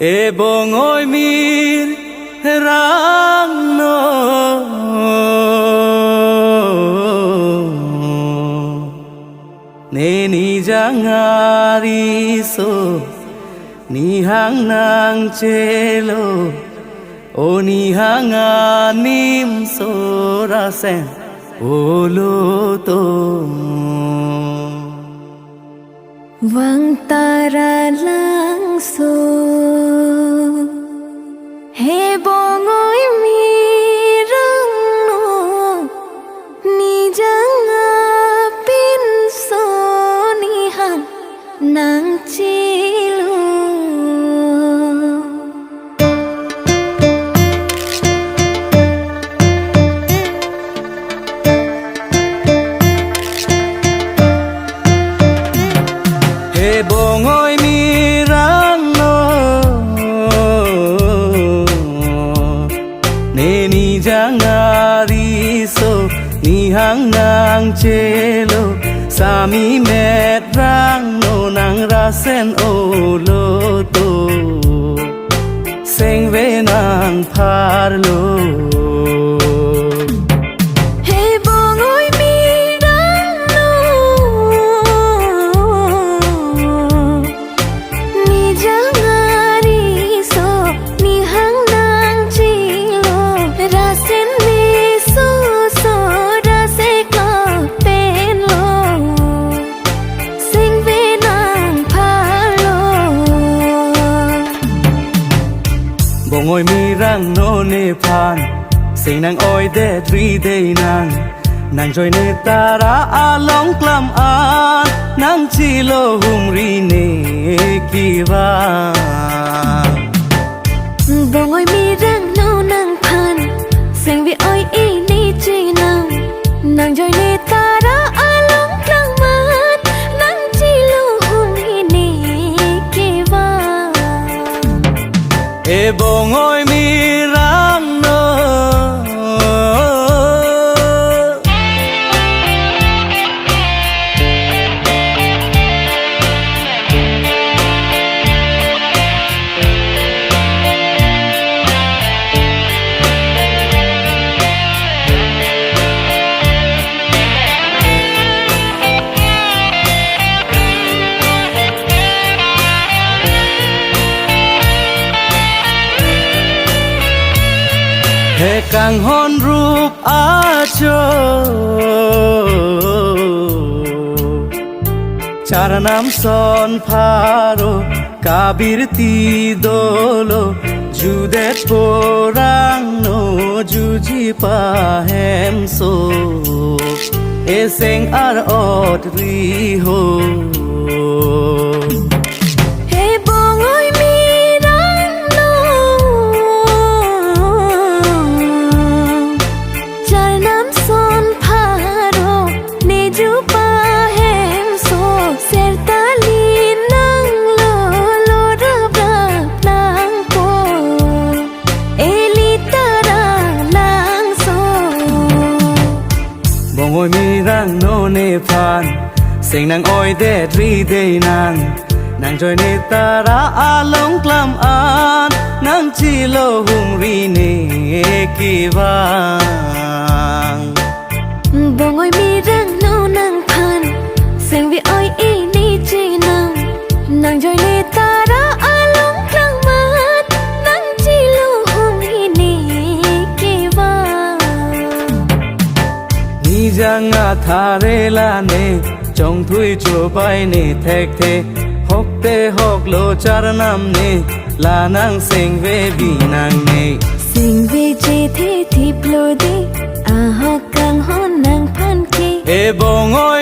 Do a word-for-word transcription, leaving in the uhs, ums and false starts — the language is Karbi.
E bongoi mir rang no, ne nijang ariso nihang nangchelo, o nihang animso rasen oloto. Vang Taralangso. He bongoi mir rang no, nijang apinso nihang nangchelo. He bongoi mir rang no, ne nijang ariso nihang nangchelo, sami met rang no nang rasen oloto, sengve nangpharlo. He bongoi mir rang no, nijang ariso nihang nangchelo, rasen meso so rasek lo pen lo, sengve nangpharlo. Bongoi mir rang no nephan seng nang-oidet ri dei nang, nangjoine tara along klam an nangchelo humri ne kevang. Bongoi mir rang no nangphan sengve oi-e ne chenam, nangjoine tara along klam an nangchelo humri ne kevang. E bongoi mir rang no. He kanghon rup acho, Charnam son pharo kabirti dolo, judet porang no juji pahemso, eseng ar-ot riho. He bongoi mir rang no, Charnam son pharo ne ju pahemso, serta li nanglo lo rap rap nangpo, eli Taralangso. Bongoi mir rang no nephan seng nang-oidet ri dei nang, nangjoine tara along klam an nangchelo humri ne kevang. Bongoi mir rang no nangphan sengve oi-e ne chenam, nangjoine tara along klam an nangchelo humri ne kevang. Nijang athare lane, chongthui chobai ne thekthe, hokte hoklo Charnam ne, la nang sengve bi nangne. Sengve chethe thiplo dei, ahok kanghon nangphan ke. E bongoi